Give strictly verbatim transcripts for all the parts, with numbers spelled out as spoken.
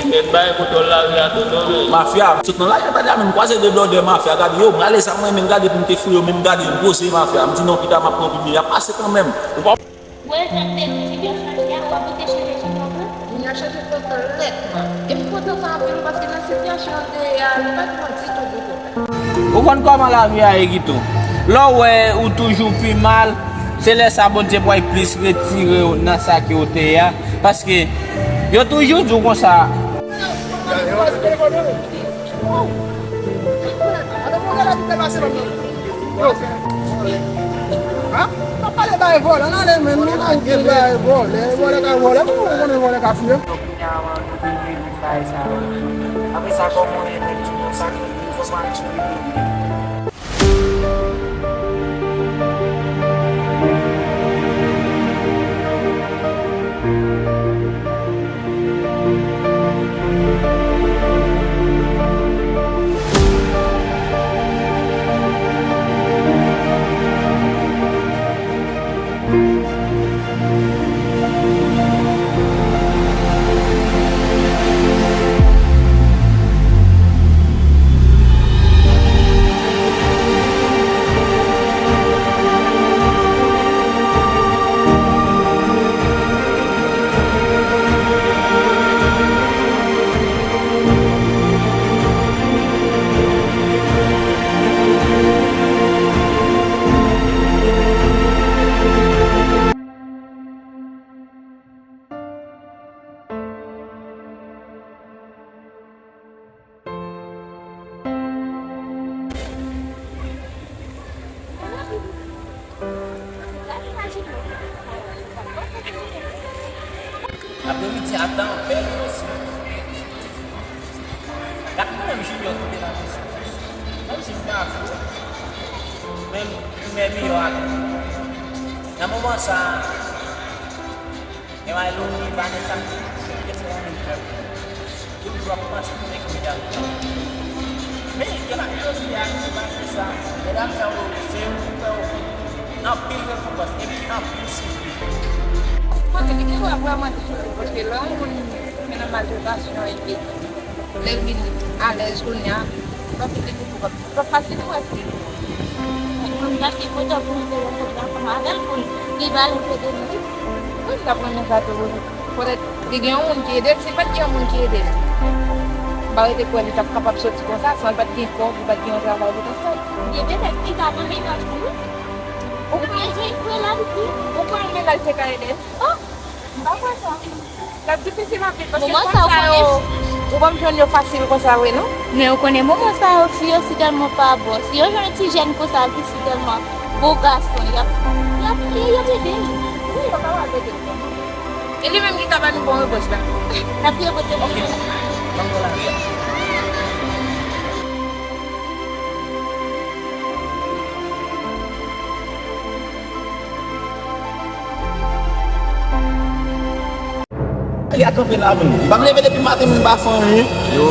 Mèt bay kontwòl lari a tonton men. Mafya, m sot nan lari a talè a, men m kwaze de blòdè mafya, gade yo, m rale sa mwen, men gade pou m te fouye yo, men m gade yo, m poze mafya, m di non, pita m ap pran pibye, y ap pase kanmenm. Ou pa Wè jan m te di w, Junior chanje a, w ap rete chanje jan w ap pran. Junior chanje kontan nètman. E m kontan sa anpil wi, paske nan sitiyasyon an l te ye a, li pa t bon ditou, ditou. Ou konn kòman lavi a ye, Guito? Lè w wè ou toujou pi mal, se lè sa Bondye pral plis retire w nan sa ke w te ye a, paske yo toujou di w konsa. Yo, yo, yo, yo, yo, yo. Yo, yo, yo. Yo. Ha? N ap pale bay vòlè, n ale menm, nou lage bay vòlè, vòlè ka vòlè, kòman ou konnen vòlè ka fouye? Donk, kounye a, nou te vin bay sa yo. Apre sa, kòman w ye, nèg Junior sa, kòman w ye? Apremidi a tan bèl osi. Gad mwen menm Junior ki te nan misyon. Menm si m pa fou, men m renmen Junior ak. Nan moman sa a, Gen bagay lòt ki pa gen sa ki fè anpil fè. Toujou ap panse pou nèg medam. Men, gen bagay lòt ki a ki pa gen sa. Medam sa yo, se yo ki fè yo anpil rekonpans epi anpil sipriz. Kote li gen dwa vrèman difisil, paske lè yon moun gen nan maltretasyon epi lè l vin alèz kounye a, l ap vin dekouvri w ap Twò fasil pou wè si. Mwen m gade kote pou mwen te yon kote ansanm avè l pou li ba l enpe de nou. Wi, m t ap renmen sa tou wi. Petèt li gen yon moun ki ede l, si l pa t gen yon moun ki ede l, m pa rete kwè li t ap kapab soti konsa san l pa t gen kòb, li pa t gen yon travay li t ap fè. Ebyen petèt li ka nan mennaj li wi. Ou kwè? Ebyen jan l kwè la li di. Ou kwè yon mennaj te ka ede l? Oh! M pa kwè sa. L ap difisil anpil paske fanm sa yo, ou p ap jwenn yo fasil konsa vre non. Men ou konnen moman sa yo, fi yo si tèlman pa bon. Si yo jwenn yon ti jèn konsa ki si tèlman bon gason, y ap, y ap, y ap ede l. Wi, yo kapab ede l. E li menm ki ka ba nou bon repons la. N ap gen kote pou nou. Li a kanpe la menm. M pa leve depi maten, menm pa fè anyen. Yo,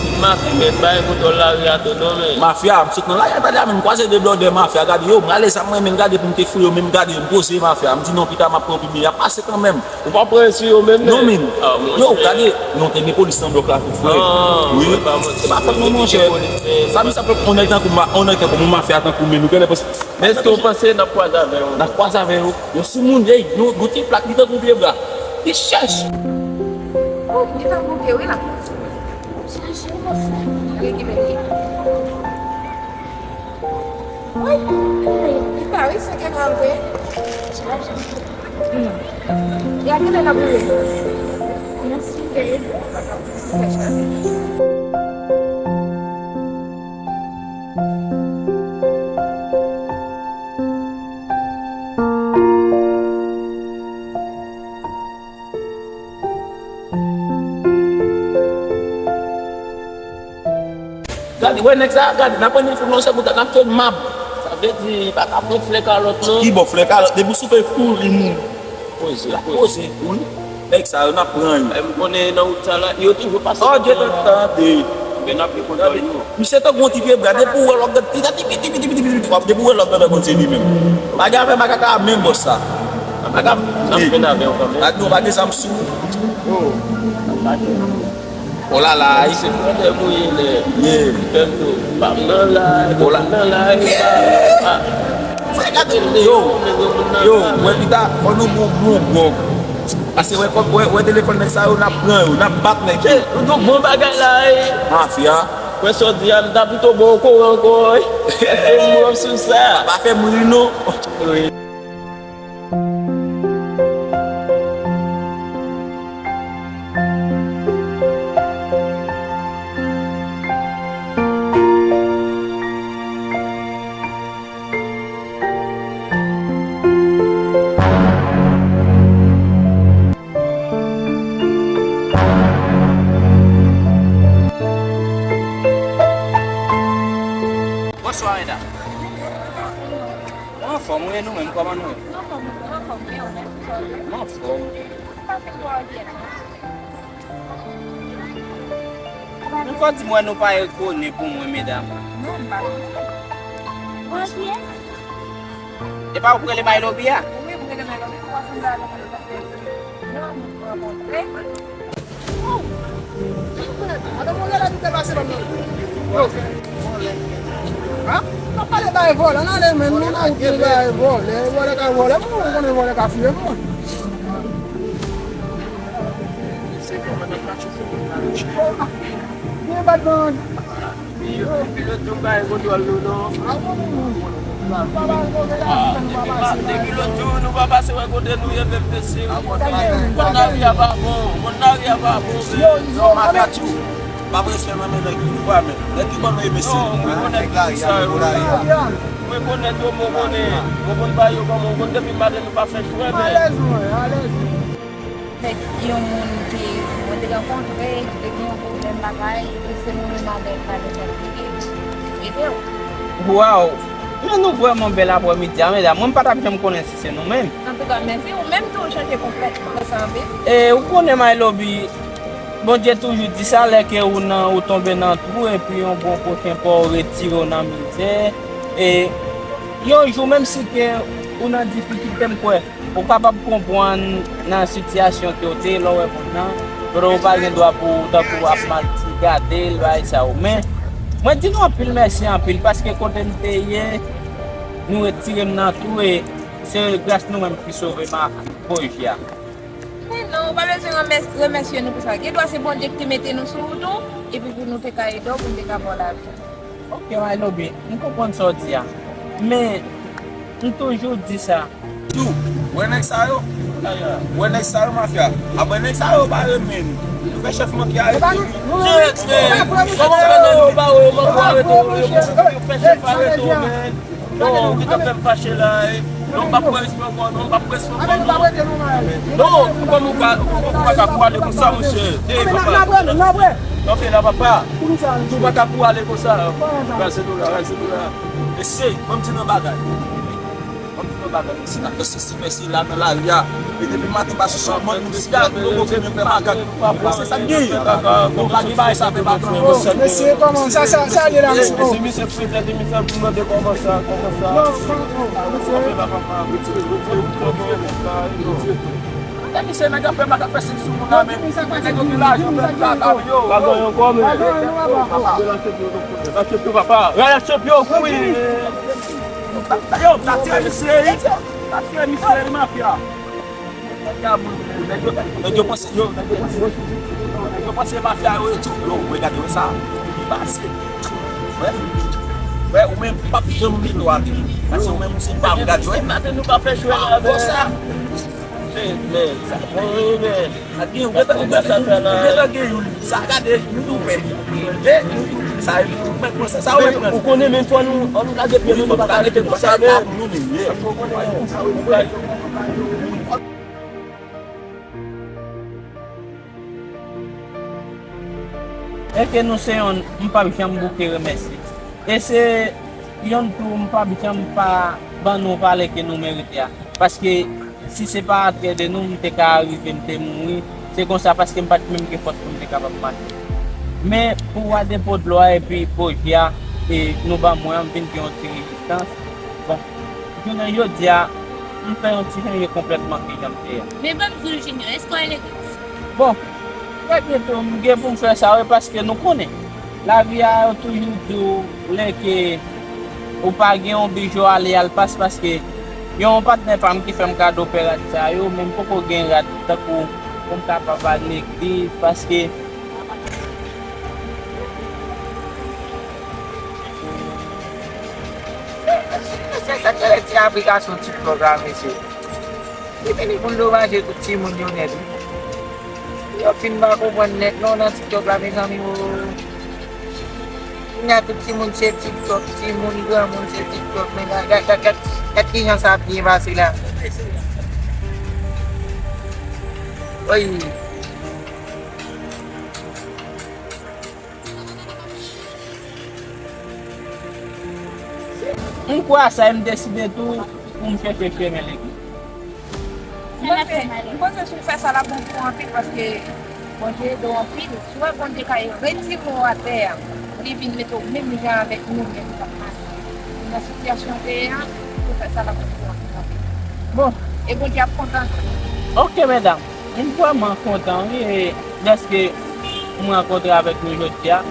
depi maten, mèt bay kontwòl lari a tonton men. Mafya, m sot nan lari a talè a, menm m kwaze de blòdè mafya, gade yo, m rale sa mwen, menm gade pou m te fouye yo, menm gade yo, m poze mafya, m di non, pita m ap pran pibye, y ap pase kanmenm. Ou pa pran sou yo menm, non, men. Yo, gade, non, te gen polis nan blòk la tou, frè. Wi, se pa fòt mwen, monchè. Sa, misye ap yon nèg tankou m, yon nèg tankou m, yon mafya tankou m, menm, ou konnen, men èske w panse n ap kwaze avè yo? N ap kwaze avè yo. Yon soumoun, ey, yon, yon ti plak, li tankou pye bwa. Li chèch. Oh, li tankou pye, wi, la. Chèche, monchè. Gade ki men li. Wi, li pa, wi, se kèk an vre. Hmm. E a kilè n ap rive? Nan sizè. Gade, wè nèg sa, gade, n ap pran yon foul nan sèl bout la, n ap fè mab. Sa vle di, pa ka pran flè kalòt, non. Ki bò flè kalòt? Depi w soupe foul, li mouri. Poze, poze. Wi. Nèg sa yo, n ap pran yo. M konnen nan wout sa la, yo toujou pase. Oh, Dye tande. Men n ap gen kontwòl yo. Misye tankou yon ti pye bwa, depi w wè l w ap gade, piti, piti, piti, piti, piti, w ap, depi w wè l w ap gade konn se li menm. Pa gen afè makaka a menm bòs sa. Makaka, n ap fè n avè w kanmenm. Gade nou, pa gen zam sou. Oh. Gade. Olala, Ayisyen. Se pwodè mwen ye lè. Yeah. Fè m tou. Pa m nan la, pa m nan la, pa. Frè, gade, yo, yo, wè pita, fò nou bon, bon, bon. Pase wè, wè, wè telefòn nèg sa yo, n ap pran yo, n ap bat nèg yo. Che, nou bon bagay la, e. Mafya. Wè sa w di a, m ta pito ba w kore ankò, e. Èske m wè sou sa? Pa fè m ri, non. Wi. Bonswa, medam. Mwen anfòm, wi, e nou menm, kòman nou ye? Mwen anfòm, mwen anfòm, e ou menm? Mwen anfòm. Nou fò di mwen nou pa rekonnen pou mwen, medam. Non, m pa rekonnen. Mwen kiyès? E pa ou k rele Mylobi a? Wi, m rele Mylobi, ou pa sanble avèk mwen, paske nou rankontre. Oh! Gade mwen la, nou te pase ban nan. Yo. Ha? N ap pale bay vòlè, n ale, men nou nan wout nou bay vòlè, vòlè ka vòlè, mwen konnen vòlè ka fouye mwen. Depi lòt jou m pa gen kontwòl nou non. Ah, depi ma-, depi lòt jou nou pa pase wè kote nou ye menm mesye. Moun lari a pa bon, moun lari a pa bon. Yo, yo, non, mafya tchou. Pa pran respè nan men nèg yo, vwa men. Nèg ki ban nou e mesye. Non, mwen konnen tout sa yo. Mwen konnen yo, mwen konnen. Mwen konn bagay yo kòman, mwen konn depi maten nou pa fè chwen, men. Alèz mwen, alèz. Avèk yon moun ke mwen te rankontre, ki te gen yon pwoblèm lakay, e se nou menm avè l, pa gen sa ki rete w. Waw! Men nou vrèman bèl aprèmidi a, medam. Mwen, m pa t ap janm konnen si se nou menm. Antouka, mèsi. Ou menm tou, ou chanje konplètman. Mwen sa anpil. E ou konnen, Mylobi, Bondye toujou di sa, lè ke ou nan, ou tonbe nan twou, epi yon bon pwochen pa w retire w nan mizè, e yon jou, menm si ke ou nan difikilte, m kwè, ou kapab konprann nan sitiyasyon ke w te ye lè w wè moun nan, kote w pa gen dwa pou w tankou ap mal ti gade l, bagay sa yo. Men, mwen di nou anpil mèsi anpil, paske kote m te ye, nou retire m nan twou, e se gras nou menm ki sove m a, jodi a. Men non, ou pa bezwen remè-, remèsye nou pou sa. Gen dwa se Bondye ki te mete nou sou wout ou, epi pou nou te ka ede w, pou nou te ka ba w lavi. Ok, Mylobi, m konprann sa w di a. Men, m toujou di sa. Yo, wè nèg sa yo? Wè nèg sa yo, mafya? Apre nèg sa yo pa renmen nou. Nou fè chèf manke arete nou. Chèf, men, kòman fè nèg yo pa wè yo, kòman arete yo, yo fè chèf arete yo, men. Non, ou gentan fè m fache la, e. Non, m p ap pran respè ankò, non, m p ap pran respè ankò, non. Non, ou kòman ou ka, ou pa ka kou ale konsa, monchè. Ey, papa. Nan fè la, papa. Ou pa ka kou ale konsa. Ranse nou la, ranse nou la. Mesye, ban m di nou yon bagay. Ban m di nou yon bagay, mesye, n ap fè sesi, fè sela nan lari a. E depi maten pa sou sòl, mòn moun sida, nou poko fè menm fè makak. Bon, se sa k genyen. Bon, pa gen bagay sa, pèp ap pran. Mesye, kòman sa, sa, sa ye la, mesye? Mesye, misye prezante misye pou mande kòman sa, kòman sa. Non, non, non, mesye. Misye, nèg ap fè makak fè sesi sou moun la, men nèg yo gen lajan, fè tout sa yo. Pa gen ankò, men. Papa. Papa. Papa. Yo, ta tire misye, wi. Ta tire misye, wi, mafya. Nèg yo, nèg yo panse, yo, nèg yo panse, nèg yo panse mafya yo, yo tchou. Yo, wè, gade, wè sa. Li pase. Wè. Wè, ou menm, p ap janm vin dwa. Pase ou menm, ou se pa m, gade, wè. Maten nou pa fè chwen avè sa. Men, men, sa, men, men. Sa gen, ou gentan, ou gentan, ou gentan gen youn. Sa gade, nou tou pè. E, nou tou, sa, ou mèt pran sa, sa ou mèt pran. Ou konnen, men fò nou, ann nou lage pye nou, nou pa ka rete konsa, men. Èske nou se yonn, m p ap janm bouke remèsye. E se yonn tou, m p ap janm pa ban nou valè ke nou merite a. Paske si se pa antre de nou, m te ka rive, m te mouri. Se konsa, paske m pa t menm gen fòs pou m te kapab mache. Men pou Wa Depo dlo a epi pwojè a, e nou ban mwen an, m vin gen yon ti rezistans. Bon, jounen jodi a, m fè yon ti chanje konplètman ki jan m te ye a. Men ban m di w, Junior, èske w al legliz? Bon, Trè byento, m gen pou m fè sa, wi, paske nou konnen. Lavi a, yo toujou di w lè ke ou pa gen yon bijou ale al pas, paske yon patnè pa m ki fè m kado pè rad sa yo, men m poko gen rad tankou pou m kapab al legliz, paske Mesye, sa k rele ti aplikasyon TikTok la, mesye. Li vini pou l dommager tout timoun yo nèt, wi. Yo fin pa konprann nèt non nan TikTok la, mezanmi, o. Kounya tout timoun se TikTok, timoun, granmoun se TikTok, men gad, gad, gad, gad, gad kijan sa ap byen pase la. Oy. M kwè a sa, e m deside tou pou m chèche chemen legliz. Sa n ap fè, Male? M panse si w fè sa l ap bon pou ou anpil, paske Bondye ede w anpil. Si w wè Bondye ka retire w atè a, li vin mete w menm jan avèk nou menm k ap mache. Nan sitiyasyon w te ye a, si w fè sa l ap bon pou ou anpil, anpil. Bon. E Bondye ap kontan. Ok, medam. M vrèman kontan, wi, e dèske m rankontre avèk nou jodi a.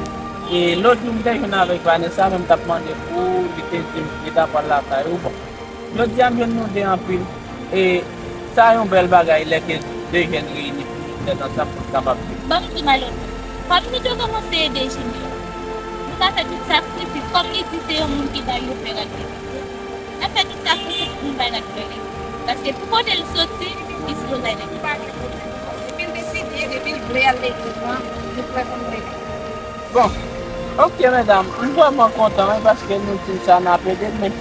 E lòt jou, m te jwenn avèk Vanessa, men m t ap mande pou li te di m li ta pral lakay ou. Bon, jodi a, m jwenn nou de anpil. E sa yon bèl bagay lè ke de jèn reyini pou yo tèt ansanm pou n kapab viv. Ban m di Male, kòm nou te kòmanse ede Junior, nou ka fè tout sakrifis. Kòm li di se yon moun ki bay yo pè rad. N ap fè tout sakrifis pou nou bay rad pè. Paske pou kote l soti, li sipoze al legliz. Depi l deside, depi l vle al legliz lan, nou prè pou nou ede. Bon, ok, medam, m vrèman kontan, wi, paske nou di m sa n ap ede l, men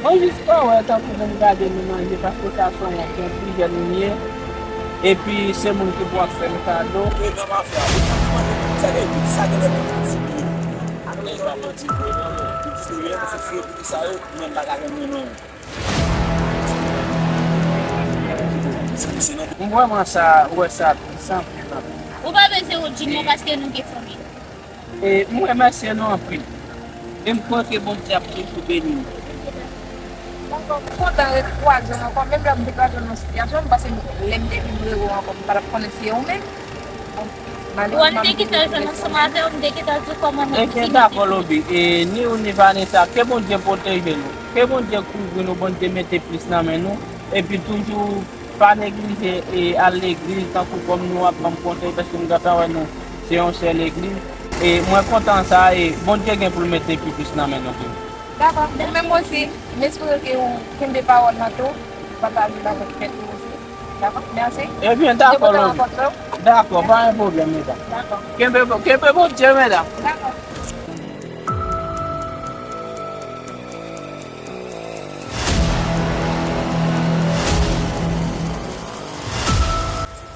mwen jis pa wè tankou pou m gade nou manje, paske sa se yon jèn, ti jèn m ye, epi se moun ki pou ap fè m kado. E nan mafya, ou pa ka mande moun sa gen, sa gen lè moun ki di, ale, yo pa manti vre, non, non. Ou di, se vre, se fo, sa yo, mwen m pa ka renmen, non. M vrèman sa, wè sa tris anpil, anpil. Ou pa bezwen wont Junior paske nou gen fanmi. E m remèsye nou anpil. E m kwè ke Bondye ap toujou beni nou. Dakò, m kontan rekwaze w ankò. Menm lè m te kwaze w nan sitiyasyon, m panse lè m te vin rele w ankò, m pa t ap konnen se ou menm. Bon, malere, m te gentan jwenn ansanm avè w, m te gentan di w kòman n ap fini. Ebyen, dakò, Lobi. E ni ou ni Vanessa, ke Bondye pwoteje nou. Ke Bondye kouvri nou, Bondye mete plis nan men nou. Epi toujou, pa neglije e al legliz, tankou kòm nou ap ban m konsèy, paske m gentan wè nou se yon sèl legliz. E mwen kontan sa, e Bondye gen pou l mete pi plis nan men nou toujou. Dakò. Ou menm osi, m espere ke ou kenbe pawòl lan tou, pataje l avèk tèt ou osi. Dakò? Mèsi. Ebyen, dakò, Lobi. Dakò, pa gen pwoblèm, medam. Dakò. Kenbe, kenbe Bondye, medam. Dakò.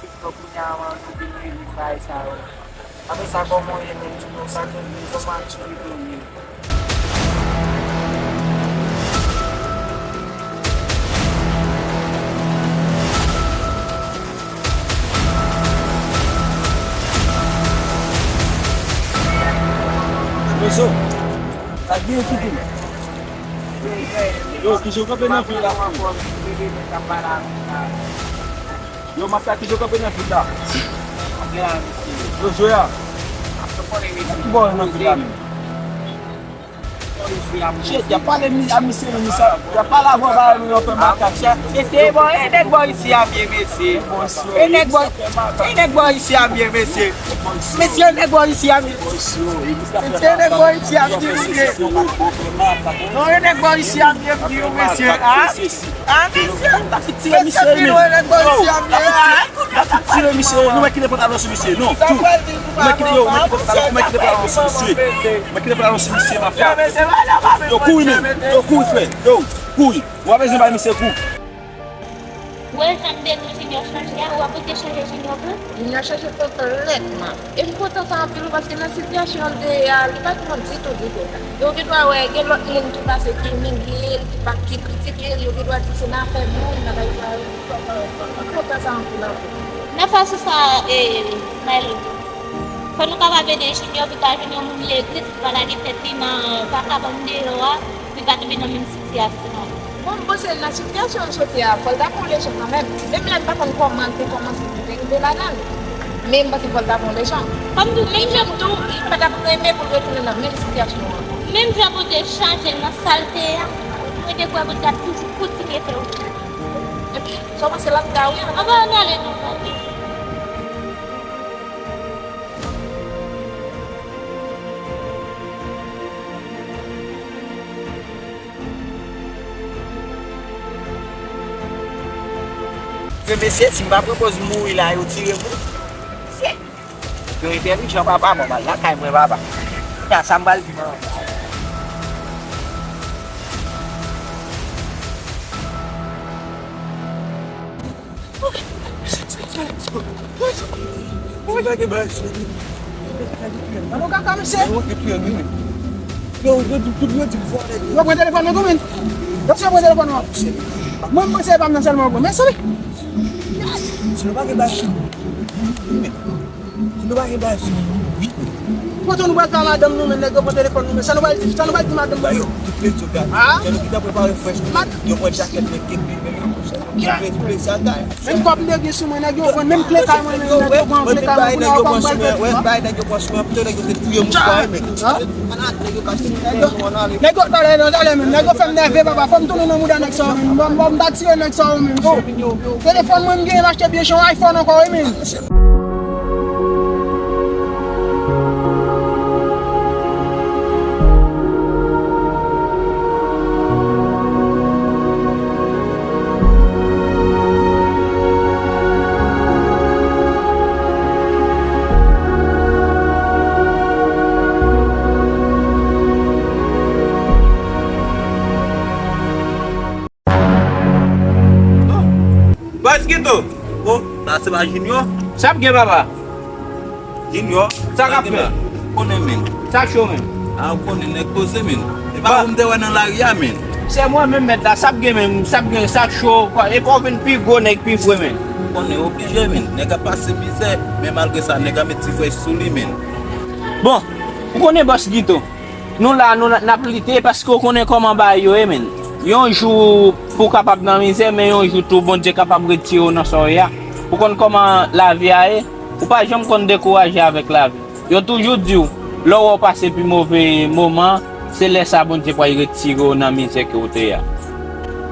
Ti TikTok kounye a, man, nou vin rive bay sa yo. Apre sa, kòman w ye menm, Junior? Sa k rive, kòman aktivite w ye? Mezo, sa k gen, Kiki? Yo, kijan w kanpe nan vil la, frè? Yo, m ap ta kijan w kanpe nan vil la. Yo, Joya. Sa ki bò nan vil la menm? Shit, y ap pale mi-, a misye, misye. Y ap pale avè w, ba nou yon pè makak. Mesye, bon, e nèg bò isi a byen, mesye. E nèg bò, e nèg bò isi a byen, mesye. Mesye, nèg bò isi a byen. Mesye, nèg bò isi a byen, mesye. Non, e nèg bò isi a byen, mesye. Ah, ah, mesye. Mesye, tire misye, mesye. Tire misye, nou wè ki te pantalon sou misye, non. Tou. Nou wè ki te, nou wè ki te pantalon, nou wè ki te pantalon sou misye. Nou wè ki te pantalon sou misye, mafya. Yo, kouri menm. Yo, kouri, frè. Yo, kouri. Ou pa bezwen bay misye kou. Ou wè jan m te di w Junior chanje a, ou wè pou te chanje Junior tou? Junior chanje konplètman. E m kontan sa anpil wi, paske nan sitiyasyon l te ye a, li pa t bon ditou, ditou. Yo gendwa wè, gen lòt moun ki pase ki imilye l, ki pa, ki kritike l, yo gendwa di se nan afè moun, bagay sa yo. M kontan sa anpil, anpil. Nan fason sa, e, Maylou, fò nou kapab ede Junior pou l pa vin yon moun legliz, pou l pa lage tèt li nan vagabon deyò a. Li pa t vin nan menm sitiyasyon an. Bon, m panse nan sitiyasyon l soti a, fò l ta pran leson kanmenm. Menm lè m pa konn kòman l te kòmanse, li te rive ladan l. Men m panse Pòl ta pran lejan. Kòm tou, menm jan m tou, li pa t ap renmen pou l retounen nan menm sitiyasyon an. Menm jan Bondye chanje l nan sa l te ye a, mwen te kwè Bondye ap toujou kontinye fè w. Epi, sa w panse l ap ta wi? Anba, ann ale non, ann ale. Men mesye, si m pa pran pòz mouri la, yo tire m wi. Mesye, yo entèlijan papa, mwen m al lakay mwen papa. Kounya sa m pral di manman m? Mwen pa gen bagay sou li. Mano kaka, mesye. Mwen te touye li, men. Yo, yo, tout, tout, yo di m fò nèg yo. Yo pran telefòn nan tou, men. Yo se pran telefòn nan. Mwen, mwen se pa m nan sèlman yo pran. Men sou li. Si nou pa gen bagay sou li, men. Si nou pa gen bagay sou nou, wi. Kote nou pral fè a madanm nou, men nèg yo pran telefòn nou, men sa nou pral di, sa nou pral di madanm nou yo? Tout lezo gade. Ah? Sa nou ki ta prepare frèch nou. Yo pran jakèt nèg kenbe men yo konsa. Yo vle, vle sa kay. Menm kòb m te gen sou mwen, nèg yo pran, menm kle kay mwen, men nèg yo pran kle kay mwen, kounye a yo pa m pral fè. Bay nèg yo pran sou mwen, pito nèg yo te touye moun sa, men. Nèg yo, talè, non, talè, men nèg yo fè m nève, papa, fò m tounen nan mouda nèg sa yo, men. Bon, bon, m ta tire nèg sa yo, men. Oh. Telefòn mwen m genyen, m achte byen chan iPhone ankò, wi, men. Bòs Gito! Oh, sa se pa Junior? Sa ap gen, papa? Junior, sa k ap fèt? Konnen, men. Sa cho, men. A, ou konnen nèg poze, men. E pa ou m te wè nan lari a, men. Se mwen menm, mèt la, sa ap gen, men, sa ap gen, sa cho, e pa w vin pi gwo nèg pi vre, men. Ou konnen oblije, men. Nèg ap pase mizè, men malgre sa, nèg ap met ti frèch sou li, men. Bon, ou konnen Bòs Gito. Nou la, nou n ap lite, paske w konnen kòman bagay yo ye, men. Yon jou, pou w kapab nan mizè, men yon jou tou, Bondye kapab retire w nan sa w ye a. Ou konn kòman lavi a ye, ou pa janm konn dekouraje avèk lavi. Yo toujou di w, lè w wè w pase pi move moman, se lè sa Bondye pral retire w nan mizè ke w te ye a.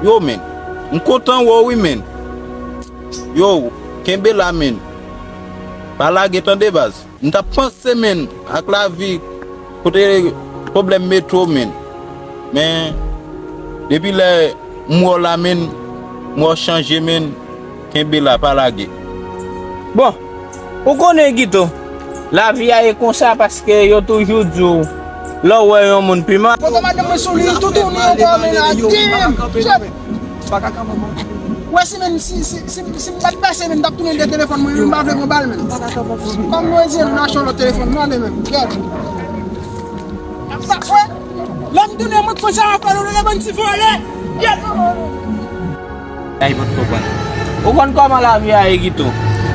Yo, men, m kontan wè w wi, men. Yo, kenbe la, men. Pa lage, tande, baz. M t ap panse, men, ak lavi, kote pwoblèm mete w, men. Men, depi lè m wè w la, men, m wè w chanje, men, kenbe la, pa lage. Bon, ou konnen, Gito, lavi a ye konsa, paske yo toujou di w, lè w wè yon moun pi mal. Poto madanm mwen sou li, toutouni ankò, men la, damn! Wè si, men, si, si, si, si m pa t pase, men, m t ap tounen de telefòn mwen, men m pa vle pran bal, men. Kòm mwen di, nou achte yon lòt telefòn, mande, men. Gad. Sa fè? Lè m tounen, mwen konsa, m ap fè nou le bann ti vòlè. Gad. Ay, mwen konprann. Ou konn kòman lavi a ye, Gito?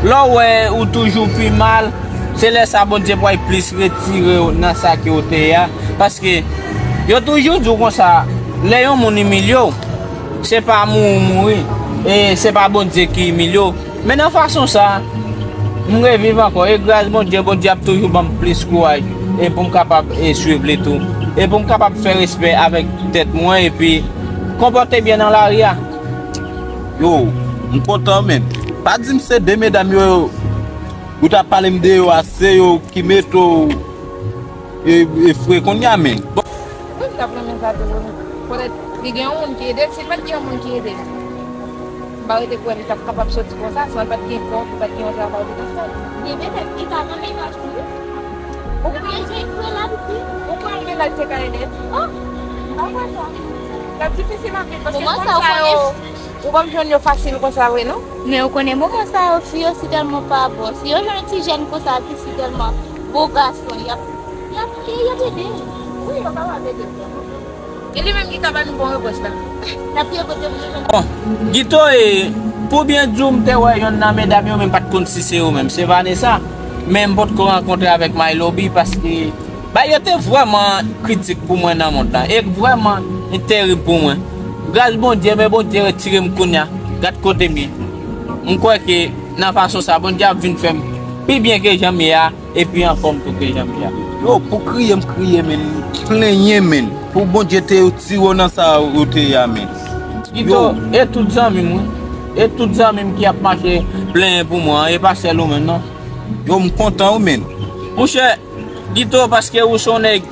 Lè w wè ou toujou pi mal, se lè sa Bondye pral plis retire w nan sa ke w te ye a. Paske yo toujou di w konsa, lè yon moun imilye w, se pa mouri w mouri, e se pa Bondye ki imilye w. Men nan fason sa, m reviv ankò. E gras Bondye, Bondye ap toujou ban m plis kouraj. E pou m kapab, e swiv li tou. E pou m kapab fè respè avèk tèt mwen. Epi konpòte byen nan lari a. Yo, m kontan, men. Pa di m se de medam yo, ou t ap pale m de yo a, se yo ki mete w e, e fre konnya, men. Bon. Wi, m t ap renmen sa tou, wi. Petèt, li gen yon moun ki ede l. Si l pa t gen yon moun ki ede l, m pa rete kwè li t ap kapab soti konsa, san l pa t gen kòb, li pa t gen yon travay li t ap fè. Gen petèt, li ta nan mennaj li, wi. Ou kwè? Gen jan l fre la, piti. Ou kwè yon mennaj te ka ede l? Oh, m pa kwè sa. L ap difisil anpil, paske moman sa, ou konnen, ou p ap jwenn yo fasil konsa vre, non? Men ou konnen moman sa yo, fi yo si tèlman pa bon. Si yo jwenn yon ti jèn konsa ki si tèlman bo gason, y ap, y ap, y ap ede. Wi, yo kapab ede. E li menm ki ka ba nou bon repons la. N ap priye kote pou nou jwenn. Bon, Gito, e, pou byen di w, m te wè yonn nan medam yo, men m pa t konn si se yo menm. Se Vanessa. Men m potko rankontre avèk Mylobi paske bagay yo te vrèman kritik pou mwen nan mond lan. E vrèman terib pou mwen. Gras Bondye, men Bondye retire m kounye a. Gad kote m ye. M kwè ke nan fason sa, Bondye ap vin fè m pi byen ke jan m ye a, epi anfòm tou ke jan m ye a. Yo, pou kriye, m kriye, men, plenyen, men, pou Bondye te retire w nan sa ou te ye a, men. Gito, e tout zanmi m, wi. E tout zanmi m ki ap mache plenyen pou mwen, e pa sèl ou menm, non. Yo, m kontan, wi, men. Monchè, Gito, paske ou se yon nèg,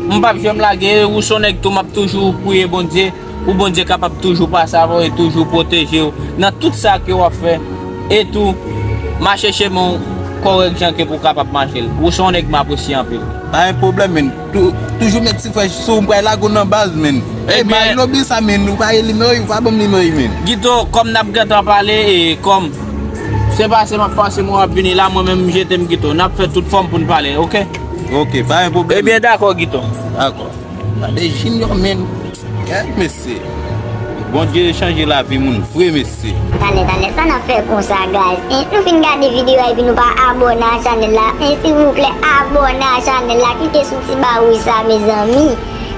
m p ap janm lage, ou se yon nèg tou, m ap toujou priye Bondye, pou Bondye kapab toujou pase avè w e toujou pwoteje w nan tout sa ke w ap fè, e tou, mache chemen w kòrèk jan ke pou w kapab mache l. Ou se yon nèg m apresye anpil. Pa gen pwoblèm, men. Tou-, toujou met ti frè sou m, pral lage w nan baz, men. Ey, ebyen, bay Lobi sa, men. Ou pa gen nimewo, ou pa ban m nimewo, men. Gito, kòm n ap gentan pale, e kòm se pase m ap pase, mwen ap vini la, mwen menm m jete m Gito. N ap fè tout fòm pou n pale, oke? Oke, pa gen pwoblèm. Ebyen, dakò, Gito. Dakò. Gade Junior, men. Gad, mesye. Bondye chanje lavi moun vre, mesye. Talè, talè, sa n ap fè konsa, guys? En, nou fin gade videyo a epi nou pa abòne a chanèl la. En, silvouplè, abòne a chanèl la. Klike sou ti ba wouj sa, mezanmi.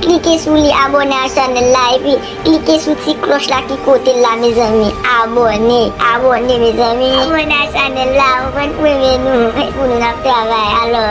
Klike sou li, abòne a chanèl la, epi klike sou ti klòch la ki kote l la, mezanmi. Abòne, abòne, mezanmi. Abòne a chanèl la, ou konprann, pou renmen nou, pou nou n ap travay. Alò.